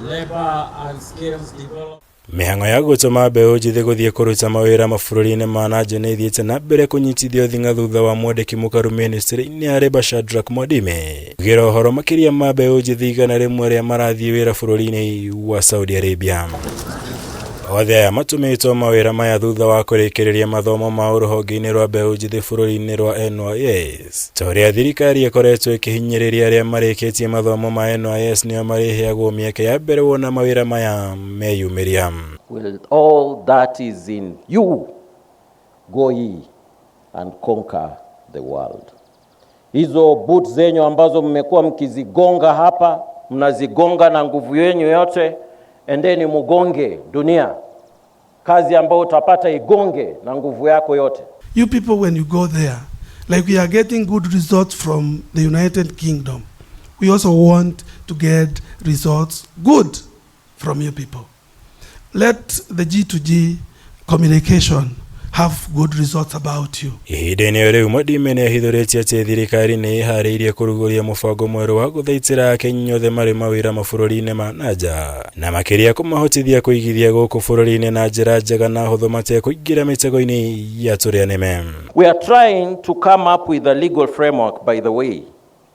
Labor and Skills Development. Mĩhang'o ya gũtũma mbeũ njĩthĩ gũthiĩ kũruta mawĩra mabũrũri-inĩ ma na nja nĩ ĩthiĩte na mbere kũnyitithio thing'a thutha wa mwandĩki mũkaru mĩnĩstrĩ-inĩ ya Labour Shadrack Mwadime kugĩra ũhoro makĩria ma mbeũ njĩthĩ 100 arĩa marathiĩ wĩra bũrũri-inĩ wa Saudi Arabia. Othe aya matũmĩtwo mawĩra maya thutha wa kũrĩkĩrĩria mathomo mao rũhonge-inĩ rwa mbeũ njĩthĩ bũrũri-inĩ rwa NYS. Ta ũrĩa thirikari ĩkoretwo ĩkĩhinyĩrĩria arĩa marĩkĩtie mathomo ma NYS nĩo marĩheagwo mĩeke ya mbere wona mawĩra maya meyumĩria. With all that is in you, go ye and conquer the world. Hizo boots zenyu ambazo mmekuwa mkizigonga hapa, mnazigonga na nguvu yenu yote, endeni mugonge dunia. Kazi ambayo utapata igonge na nguvu yako yote. You people, when you go there, like we are getting good results from the United Kingdom, we also want to get results good from you people. Let the G2G communication have good results about you. Ihinda-inĩ o rĩu Mwadime nĩ ahithũrĩtie atĩ thirikari nĩ ĩharĩirie kũrugũria mũbango mwerũ wa gũthaitĩra Akenya othe marĩ mawĩra mabũrũri-inĩ ma na nja na makĩria kũmahotithia kũigithia gũkũ bũrũri-inĩ na njĩra njega na hũthũ matekũingĩra mĩtego-inĩ ya tũrĩa nĩme. We are trying to come up with a legal framework, by the way,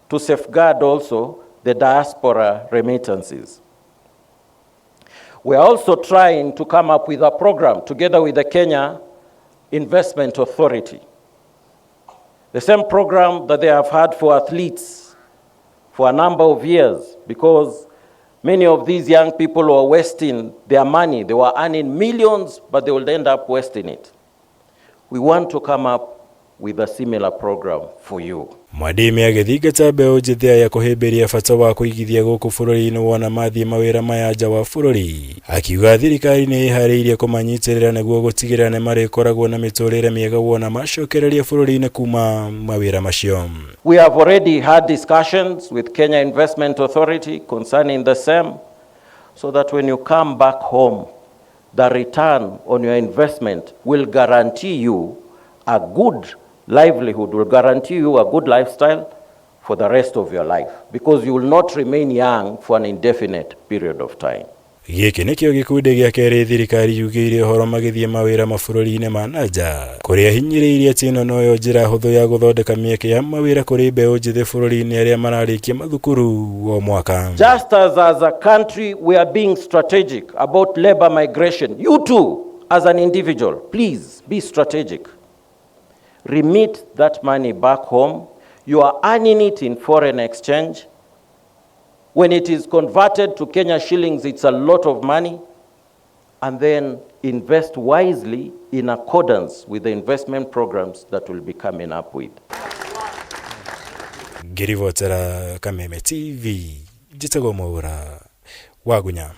to safeguard also the diaspora remittances. We are also trying to come up with a program together with the Kenya Investment Authority. The same program that they have had for athletes for a number of years, because many of these young people were wasting their money. They were earning millions, but they will end up wasting it. We want to come up with a similar program for you. Mwadime agĩthingata mbeũ njĩthĩ aya kũhĩmbĩria bata wa kũigithia gũkũ bũrũri-inĩ wona mathiĩ mawĩra maya nja wa bũrũri, akiuga thirikari nĩ ĩharĩirie kũmanyitĩrĩra nĩguo gũtigĩrĩra nĩ marĩkoragwo na mĩtũrĩre mĩega wona macokereria bũrũri-inĩ kuma mawĩra macio. We have already had discussions with Kenya Investment Authority concerning the same, so that when you come back home, the return on your investment will guarantee you a good livelihood, will guarantee you a good lifestyle for the rest of your life, because you will not remain young for an indefinite period of time. Gĩkĩ nĩkĩo gĩkundi gĩa kerĩ thirikari yugĩire ũhoro magĩthiĩ mawĩra mabũrũri-inĩ ma na nja, kũrĩa hinyĩrĩirie atĩ ĩno noyo njĩra hũthũ ya gũthondeka mĩeke ya mawĩra kũrĩ mbeũ njĩthĩ bũrũri-inĩ arĩa mararĩkia mathukuru o mwaka. Just as a country we are being strategic about labor migration, you too, as an individual, please be strategic. Remit that money back home. You are earning it in foreign exchange. When it is converted to Kenya shillings, it's a lot of money. And then invest wisely in accordance with the investment programs that we'll be coming up with. Ngĩribotera Kameme TV, njĩtagwo Mwaura Wagunya.